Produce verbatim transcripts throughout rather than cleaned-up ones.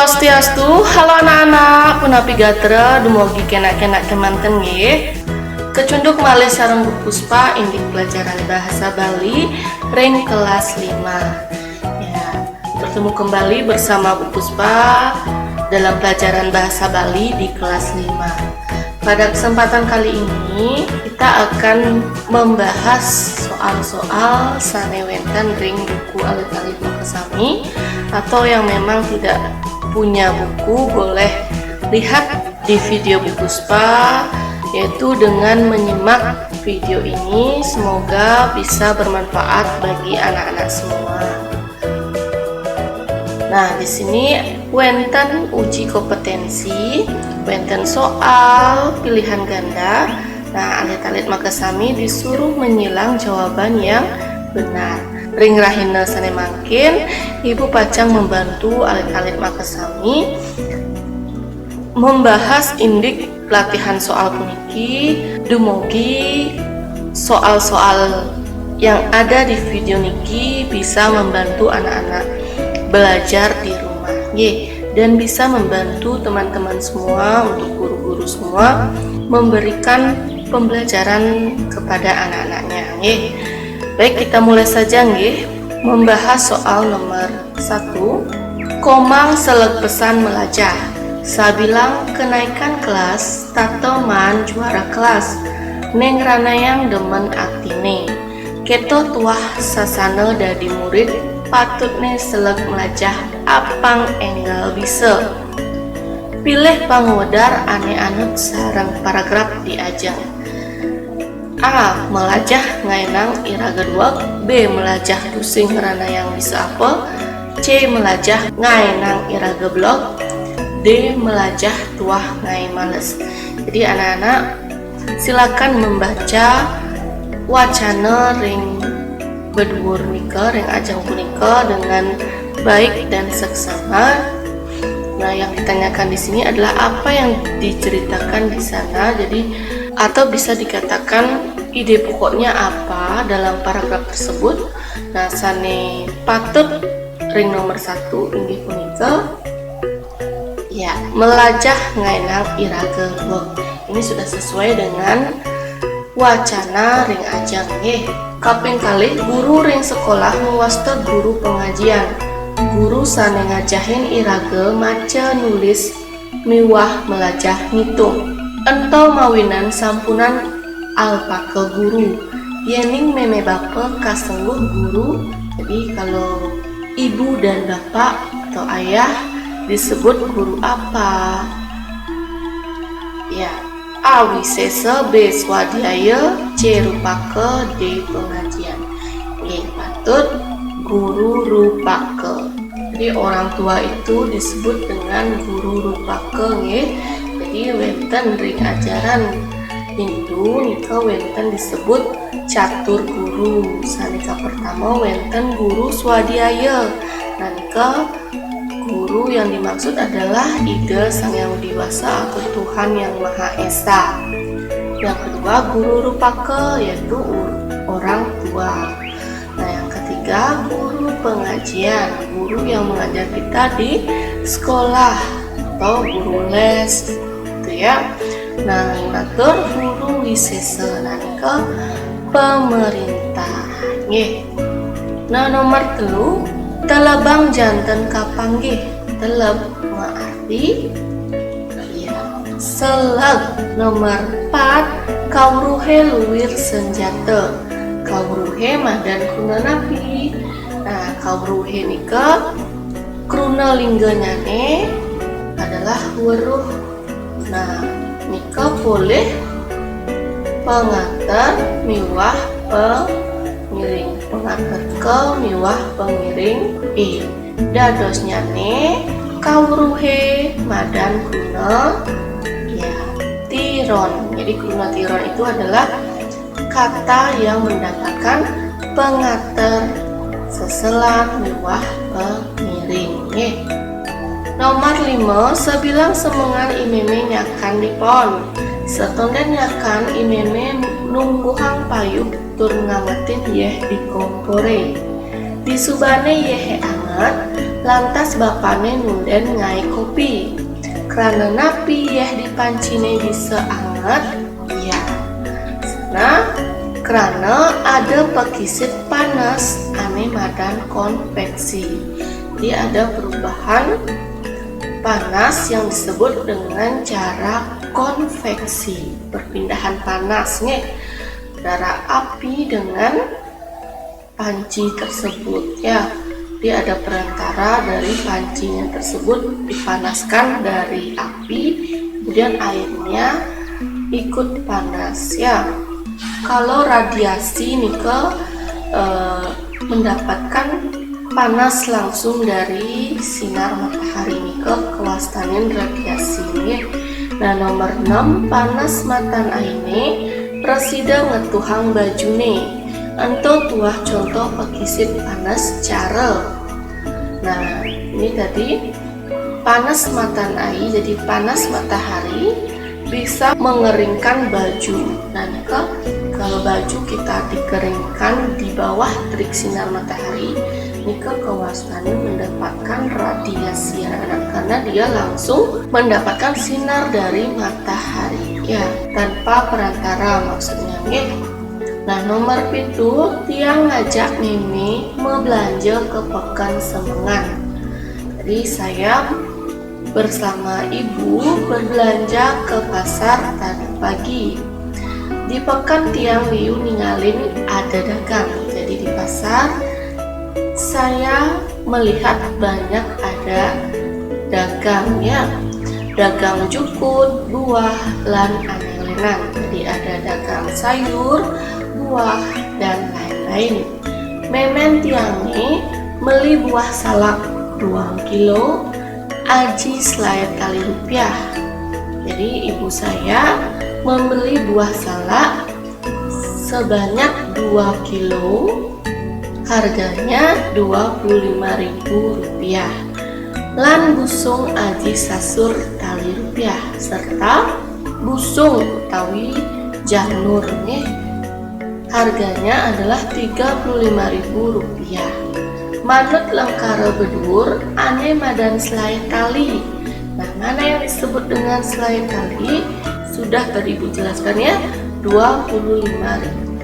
Swastiastu, halo anak-anak, punapi gatra, dumugi kenak-kenak kemanten nggih. Kecunduk malih sareng Bu Puspa indik pelajaran bahasa Bali ring kelas lima. Ya, bertemu kembali bersama Bu Puspa dalam pelajaran bahasa Bali di kelas lima. Pada kesempatan kali ini, kita akan membahas soal-soal sane wenten ring buku alit-alit makasami, atau yang memang tidak punya buku boleh lihat di video Bu Puspa, yaitu dengan menyimak video ini, semoga bisa bermanfaat bagi anak-anak semua. Nah, di sini wenten uji kompetensi, wenten soal pilihan ganda. Nah, alit-alit makasami disuruh menyilang jawaban yang benar. Ring rahina sane mangkin, Ibu pacang membantu alit-alit makasami membahas indik pelatihan soal puniki, dumugi soal-soal yang ada di video niki bisa membantu anak-anak belajar di rumah, nggih, dan bisa membantu teman-teman semua, untuk guru-guru semua, memberikan pembelajaran kepada anak-anaknya, nggih. Baik, kita mulai saja, nggih, membahas soal nomor satu. Komang seleg pesan melajah. Sabilang kenaikan kelas, tata maan juara kelas. Neng Ranayang demen atine. Keto tuah sasana dadi murid, patutne seleg melajah apang enggal bisa. Pilih pangwedar ane anut sareng paragraf di ajeng. A. Melajah ngaenang iraga dueg. B. Melajah tusing ngranayang bisa apa. C. Melajah ngaenang iraga beleg. D. Melajah tuah ngae males. Jadi anak-anak, silakan membaca wacana ring beduur nika, ring ajeng punika dengan baik dan seksama. Nah, yang ditanyakan di sini adalah apa yang diceritakan di sana. Jadi, atau bisa dikatakan ide pokoknya apa dalam paragraf tersebut. Nah, sane patut ring nomor satu inggih punika, ya, melajah ngaenang iraga dueg. Ini sudah sesuai dengan wacana ring ajeng nggih. Kaping kalih, guru ring sekolah mawasta guru pangajian. Guru sane ngajahin iraga maca nulis miwah melajah ngitung. Ento mawinan sampunang alpaka guru. Yening meme bapa kasengguh guru, jadi kalau ibu dan bapak atau ayah disebut guru apa? Ya, A. Wisesa, B. Swadhyaya, C. Rupaka, D. Pangajian. Nggih, patut guru rupaka. Jadi orang tua itu disebut dengan guru rupaka, nggih. Jadi wenten ring ajaran Hindu nika wenten disebut catur guru. Sane kapertama wenten guru swadhyaya. Nah, nika guru yang dimaksud adalah Ida Sang Hyang Widi Wasa atau Tuhan Yang Maha Esa. Yang kedua, guru rupaka, yaitu u-, orang tua. Nah, yang ketiga, guru pengajian, guru yang mengajar kita di sekolah atau guru les, gitu ya. Nah, ngatur guru wisesa, nah, nika pemerintah. Nggih. Nah, nomor telu, telebang janten kapanggih. Teleb maarti, ya, seleg. Nomor empat, kawruhe luwir senjata. Kawruhe madan kruna napi? Nah, kawruhe nika kruna lingganyane adalah weruh. Nah, nika polih pangater miwah pangiring. Pangater ka miwah pangiring. E. Dadosnyane kawruhe madan kruna, ya, tiron. Jadi kruna tiron itu adalah kata yang mendatangkan pangater seselan miwah pangiring. Nggih. Nomor lima, sabilang semengan imeme nyakan dipon. Satonden nyakan imeme nungguhang payuk tur ngangetin yeh di kompore. Disubane yehe anget, lantas bapane nunden ngae kopi. Krana napi yeh di pancine bisa anget? Ya, nah, krana ada pakisit panas ane madan konveksi. Jadi ada perubahan panas yang disebut dengan cara konveksi, perpindahan panas, nggih, antara api dengan panci tersebut, ya. Jadi ada perantara dari pancinya tersebut dipanaskan dari api, kemudian airnya ikut panas, ya. Kalau radiasi nika, eh, mendapatkan panas langsung dari sinar matahari nika kawastanin radiasi, nggih. Nah, nomor enam, panas matan aine prasida ngetuhang bajune. Ento tuah contoh pakisit panas cara. Nah, ini tadi panas matan ai, jadi panas matahari bisa mengeringkan baju. Nah, nika kalau baju kita dikeringkan di bawah terik sinar matahari, nika kawastane mendapatkan radiasi anak-anak karena dia langsung mendapatkan sinar dari matahari, ya, tanpa perantara maksudnya, nggih. Nah, nomor pitu, tiang ngajak meme mebelanja ke Peken Semengan. Jadi saya bersama ibu berbelanja ke pasar tadi pagi. Di peken tiang liu ningalin ada dagang. Jadi di pasar saya melihat banyak ada dagang, ya. Dagang jukut, buah, lan ane lenan. Jadi ada dagang sayur, buah, dan lain-lain. Memen tiange meli buah salak duang kilo, aji selae tali rupiah. Jadi ibu saya membeli buah salak sebanyak dua kilo, harganya dua puluh lima ribu rupiah. Lan busung aji sasur tali rupiah serta busung utawi janur, nggih. Harganya adalah tiga puluh lima ribu rupiah. Manut lengkara bedur, ane madan selae tali. Nah, mana yang disebut dengan selae tali? Sudah tadi Ibu jelaskan, ya, dua puluh lima ribu.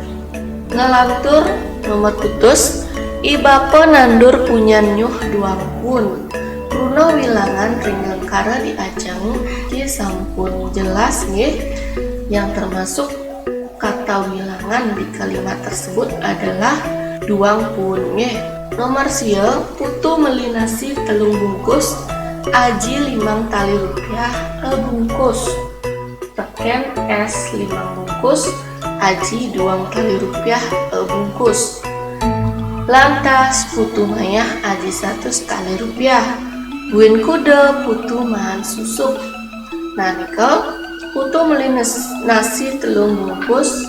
Ngelantur nomor putus, i bapa nandur punyan nyuh duang pun. Kruna wilangan ring lengkara di ajeng, nggih, sampun jelas, nggih, yang termasuk kata wilangan di kalimat tersebut adalah duang pun, nggih. Nomor sia, putu meli nasi telung bungkus, aji limang tali rupiah bungkus. Teken es limang bungkus, aji duang tali rupiah bungkus. Lantas putu mayah aji satus tali rupiah. Buin kuda putu maan susuk. Nah, nika, putu meli nes-, nasi telung bungkus.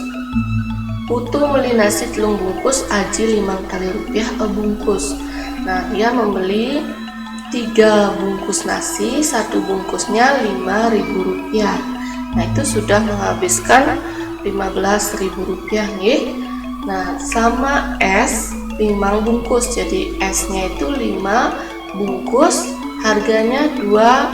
Putu meli nasi telung bungkus aji limang tali rupiah bungkus. Nah, dia membeli tiga bungkus nasi, satu bungkusnya lima ribu rupiah. Nah, itu sudah menghabiskan lima belas ribu rupiah, nggih. Nah, sama es limang bungkus. Jadi esnya itu lima bungkus, harganya dua,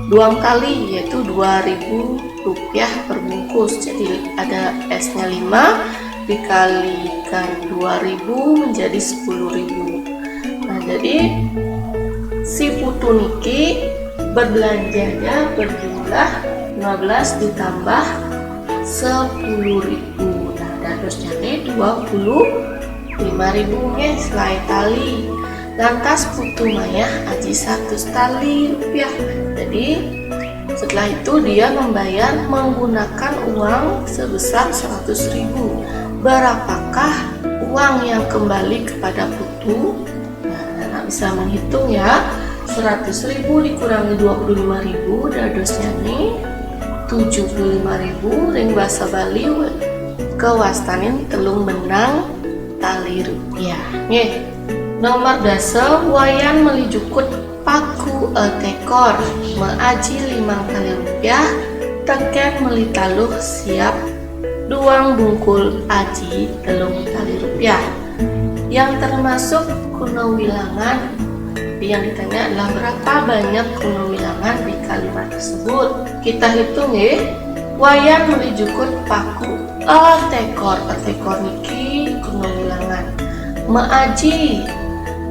dua kali, yaitu dua ribu rupiah per bungkus. Jadi ada esnya lima dikalikan dua ribu menjadi sepuluh ribu. Nah, jadi si putu niki berbelanjanya berjumlah lima belas ditambah sepuluh ribu. Nah, dadosnya dua puluh lima ribu, nggih, selae tali. Lantas putu mayah aji satus tali rupiah. Jadi setelah itu dia membayar menggunakan uang sebesar seratus ribu. Berapakah uang yang kembali kepada putu? Nah, anak bisa menghitung, ya. Seratus ribu dikurangi dua puluh lima ribu, dadosnya nih tujuh puluh lima ribu, ring bahasa Bali kawastanin telung benang tali rupiah. Nggih. Nomor dasa, Wayan meli jukut paku tekor, maaji limang tali rupiah, teken meli taluh siap duang bungkul aji telung tali rupiah. Yang termasuk kruna wilangan. Yang ditanya adalah berapa banyak kruna wilangan di kalimat tersebut. Kita hitung, nggih. Wayan meli jukut paku etekor. Etekor niki kruna wilangan. Meaji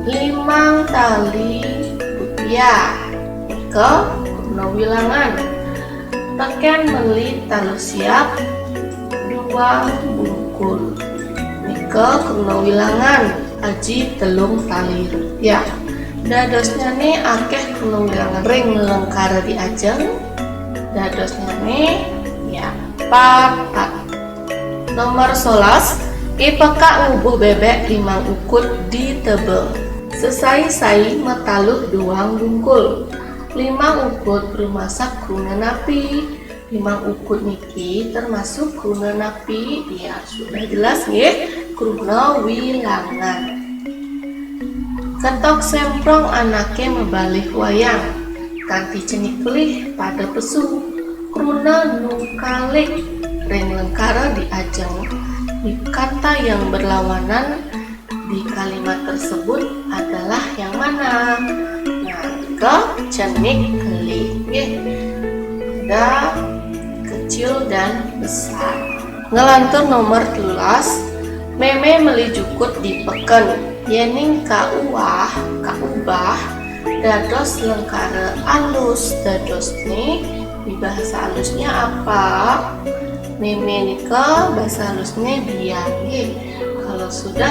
limang tali rupiah. Nika kruna wilangan. Teken meli talu siap dua bungkul. Nika kruna wilangan. Aji telung tali rupiah. Dadosnyane akeh kruna wilangan ring lengkara di ajeng. Dadosnyane, ya, pat, pat. Nomor solas, I Pekak ngubuh bebek limang ukut di tebe. Sesai-sai mataluh duang bungkul. Limang ukut rumasak kruna napi? Limang ukut niki termasuk kruna napi? Ya, sudah jelas nggih, kruna wilangan. Ketok semprong anake mabalih wayang, kanti cenik kelih pada pesu. Kruna nu kalih ring lengkara di ajeng. Kata yang berlawanan di kalimat tersebut adalah yang mana? Nah, ke cenik kelih. Nggih. Ada kecil dan besar. Ngelantur nomor telulas, meme meli jukut di peken. Yening kauwah, kaubah, dados lengkara alus. Dadosne di bahasa alusnya apa? Meme nika bahasa alusnya biang, nggih. Kalau sudah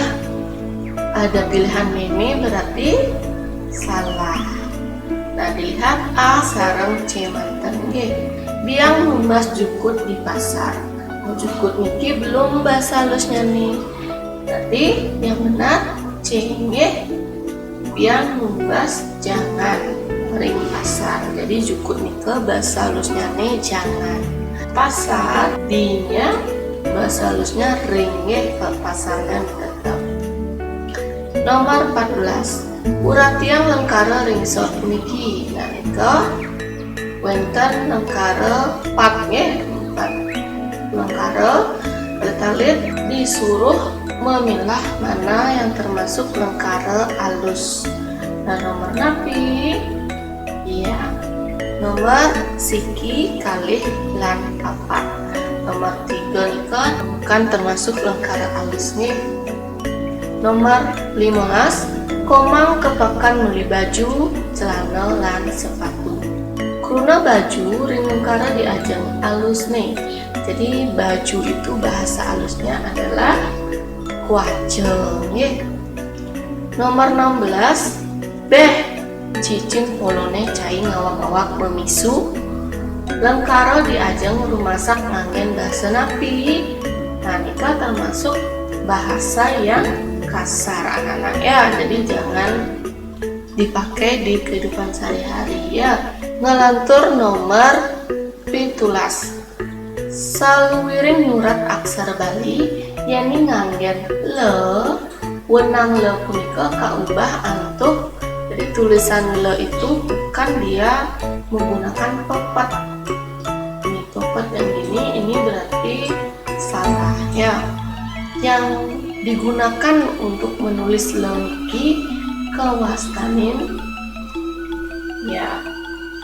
ada pilihan meme berarti salah. Nah, dilihat A sareng C manten, nggih. Biang numbas jukut di pasar. Oh, jukut niki belum bahasa alusnya nih. Berarti yang benar C, nggih. Biang numbas jangan ring pasar. Jadi jukut nika bahasa alusnyane jangan. Pasar dinya bahasa alusnya ring, nggih, ke pasarnya tetap. Nomor empat belas. Uratiang lengkara ring sor puniki. Nah, nika wenten lengkara empat, nggih, empat lengkara. Alit-alit disuruh memilah mana yang termasuk lengkara alus. Nah, nomor napi? Iya. Nomor siki, kalih, lan papat. Nomor tiga nika bukan termasuk lengkara alus, nggih. Nomor limolas, Komang ke peken meli baju, celana, lan sepatu. Kruna baju ring lengkara di ajeng alusne. Jadi baju itu bahasa alusnya adalah kuaca, nggih. Nomor enam belas, beh, cicing polone cai ngawak-ngawak memisu. Lengkara di ajeng rumasak nganggen bahasa napi? Nah, nika termasuk bahasa yang kasar, anak-anak, ya. Jadi jangan dipakai di kehidupan sehari-hari, ya. Ngelantur nomor pitulas. Saluwiring nyurat aksara Bali, yening nganggen le, wenang le punika kaubah antuk. Jadi tulisan le itu bukan dia menggunakan pepet. Ini pepet yang ini, ini berarti salah, ya. Yang digunakan untuk menulis le niki kawastanin, ya,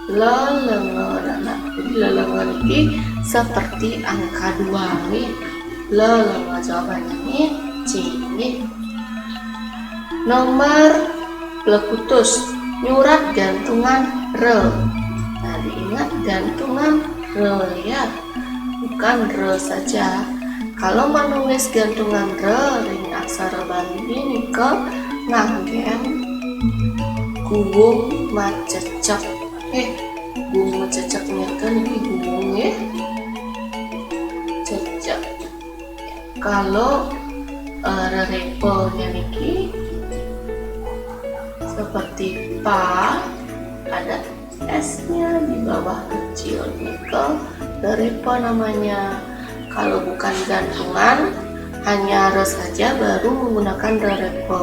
lelenga. Nah, jadi lelenga niki seperti angka dua, nggih. Lelenga, jawabannya nggih C, nggih. Nomor plekutus, nyurat gantungan re. Nah, diingat gantungan re, ya, bukan re saja. Kalau menulis gantungan re ring aksara Bali nika nganggen guung macecek. Eh, guung macecek nika niki guung, nggih. Cecek. Kalau, eh, rerepanya niki seperti pa, ada S-nya di bawah kecil, nika rerepa namanya. Kalau bukan gantungan, hanya re saja baru menggunakan rerepa.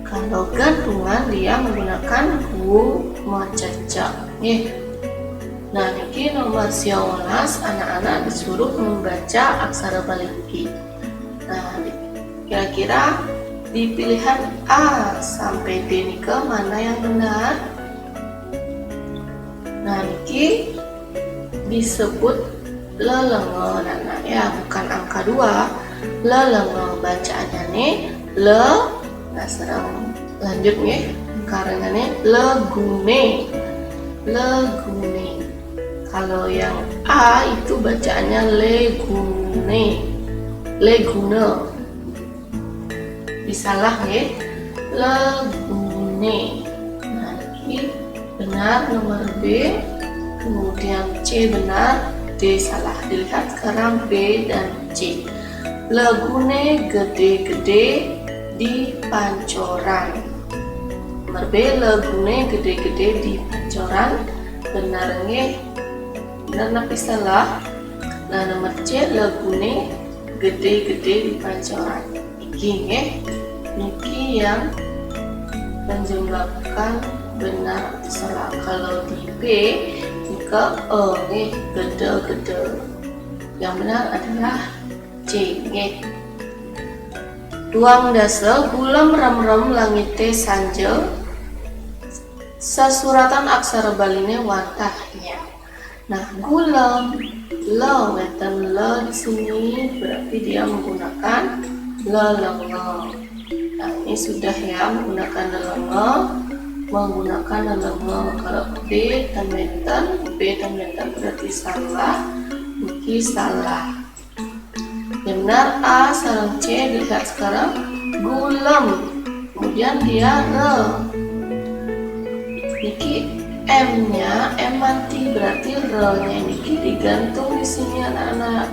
Kalau gantungan, dia menggunakan guung macecek. Nggih. Nah, niki nomor sia welas, anak-anak disuruh membaca aksara Bali niki. Nah, kira-kira Di pilihan A sampai D nika mana yang benar? Nah, niki disebut lelenga, nah, nah, ya, bukan angka dua. Lelenga bacaannya nih le, nah, sareng lanjut nggih, karangane legune. Legune. Kalau yang A itu bacaannya legune. Legune. Disalah nggih. Legune. Nah, ini benar nomor B. Kemudian C benar, D salah. Dilihat sekarang B dan C. Legune gede-gede di Pancoran. Nomor B, legune gede-gede di Pancoran. Benar nggih. Benar napi salah? Nah, nomor C, legune gede-gede di Pancoran. Iki nggih. Niki yang menyebabkan benar atau salah. Kalau di B, nika E nggih, gede-gede. Yang benar adalah C nggih. Duang dasa, gulem remrem langite sanja. Sesuratan aksara Baline wantah ya. Nah, gulem, le, wenten le di sini, berarti dia menggunakan lelenga. Nah, ini sudah ya, menggunakan lelenga, menggunakan lelenga. Kalau B ten wenten, B ten wenten berarti salah, niki salah. Benar, A sareng C dilihat sekarang, gulem. Kemudian dia re. Niki M-nya, M mati, berarti re-nya niki digantung di sini, anak-anak.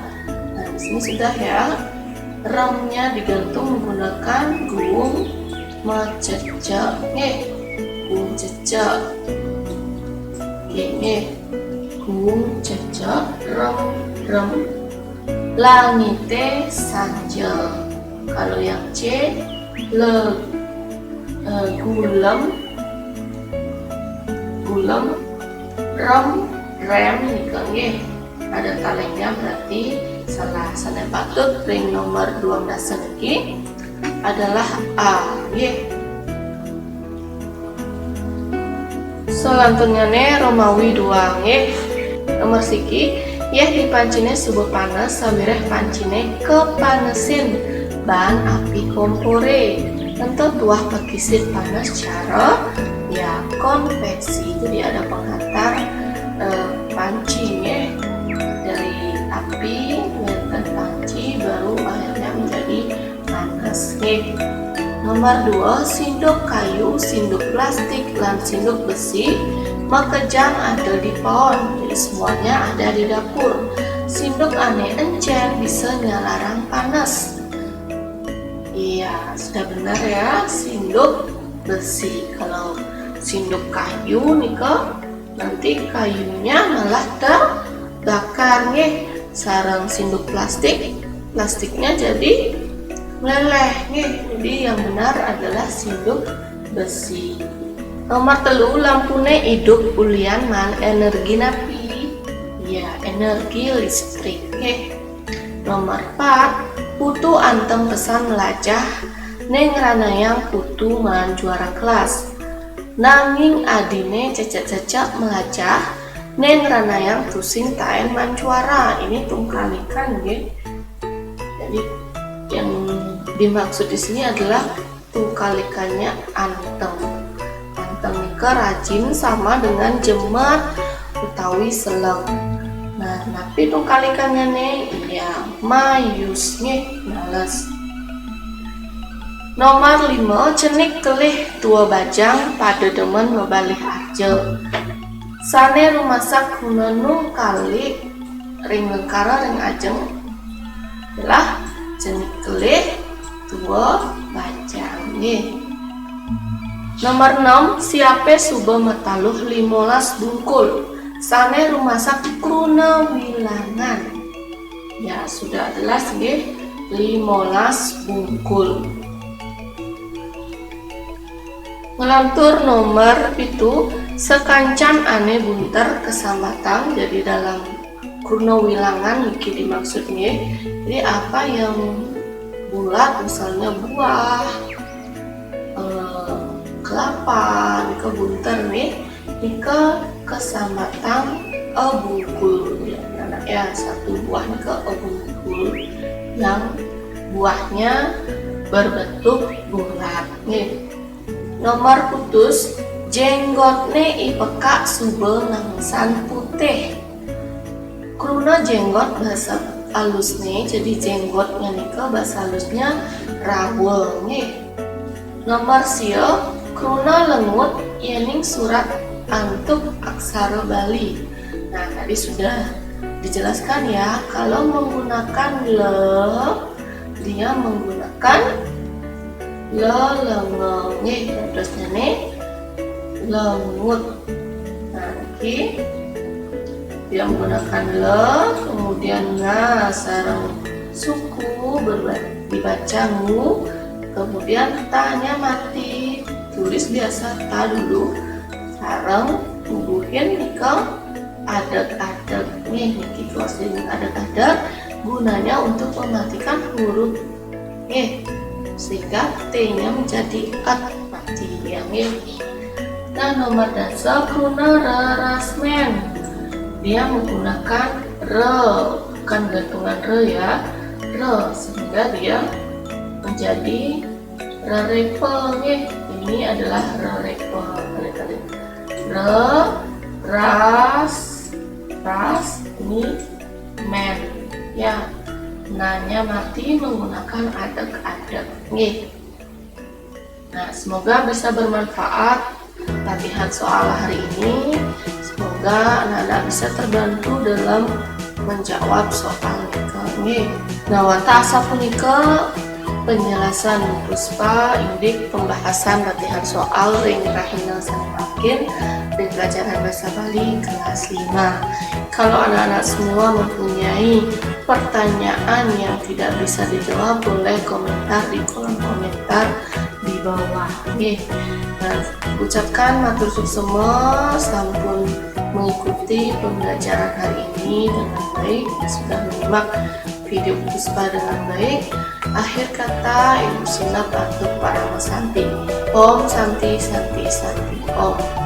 Nah, di sini sudah ya. Remnya digantung menggunakan guung mececek. Nggih, guung cecek. Nggih, nggih. Guung cecek, rem, rem. Langite sanja. Kalau yang C, le, eh, gulem, gulem, rem, rem nika nggih. Ada talengnya berarti salah. Sane patut ring nomor duang dasa niki adalah A nggih. Selanturnyane Romawi dua nggih. Nomor siki, yeh dipancine suba panes sawireh pancine kapanesin baan api kompore. Ento tuah pakisit panes cara ya konveksi. Jadi ada penghantar, eh, panci nggih. Dari api ngenten panci baru akhirnya menjadi panes nggih. Nomor dua, sinduk kayu, sinduk plastik, lan sinduk besi makejang ada di paon. Jadi semuanya ada di dapur. Sinduk ane encer bisa nyalarang panes. Iya, sudah benar ya, sinduk besi. Kalau sinduk kayu nika nanti kayunya malah terbakar nggih. Sareng sinduk plastik, plastiknya jadi meleleh nggih. Jadi yang benar adalah sinduk besi. Nomor telu, lampune idup ulian maan energi napi? Ya, energi listrik nggih. Nomor pat, Putu anteng pesan melajah, ning ranayang Putu maan juara kelas. Nanging adine cecek-cecek melajah, ning ranayang tusing taen maan juara. Ini tungkalikan nggih. Jadi yang dimaksud di sini adalah tungkalikannya anteng. Anteng nika rajin sama dengan jemet utawi selem. Nah, napi tungkalikannya nih? Iya, mayus nggih, males. Nomor lima, cenik kelih tua bajang pada demen mabalih arja. Sane rumasak guna nungkali ring lengkara ring ajeng. Lah, cenik kelih tua bajang nggih. Nomor enam, siape suba mataluh limolas bungkul. Sane rumasak kruna wilangan. Ya, sudah jelas nggih, limolas bungkul. Ngelantur nomor pitu, sekancan ane bunter kesambatang, jadi dalam kruna wilangan niki dimaksud nggih. Jadi apa yang bulat, misalnya buah, eh, kelapa, nika bunter nih, nika kesambatan abungkul. Ya, anak ya, satu buah nika abungkul yang buahnya berbentuk bulat nih. Nomor putus, jenggotné ipekak suba ngangsan putih. Kruna jenggot bahasa alusné, jadi jenggotnya nika bahasa alusnya raul nggih. Nomor sia, kruna lengut yéning surat antuk aksara Bali. Nah, tadi sudah dijelaskan ya, kalau menggunakan le, dia menggunakan le lenga nggih, terusnya nih lengut. Nah, niki dia menggunakan le, kemudian nga sareng suku berba- dibaca ngu, kemudian tanya mati, tulis biasa ta dulu, sareng bubuhin nika adeg-adeg nih, niki tuas dengan adeg-adeg gunanya untuk mematikan huruf nggih, sehingga T-nya menjadi et mati ya nggih. Nah, nomor dasar kruna rerasmen. Dia menggunakan re, bukan gantungan re ya, re, sehingga dia menjadi rerepe nggih. Ini adalah rerepe, alit-alit. Re, ras, ras, ini men. Ya, nanya mati menggunakan adeg-adeg nggih. Nah, semoga bisa bermanfaat latihan soal hari ini. Semoga anak-anak bisa terbantu dalam menjawab soal nika nggih. Nah, wantah asapunika penjelasan Puspa indik pembahasan latihan soal ring rahina sané mangkin ring pelajaran bahasa Bali kelas lima. Kalau anak-anak semua mempunyai pertanyaan yang tidak bisa dijawab, boleh komentar di kolom komentar di bawah. Nggih. Nah, ucapkan matur suksma sampun mengikuti pembelajaran hari ini dengan baik, sudah menyimak video Puspa dengan baik. Akhir kata, Ibu Sinap antuk parama santi. Om Santi, Santi, Santi, Om.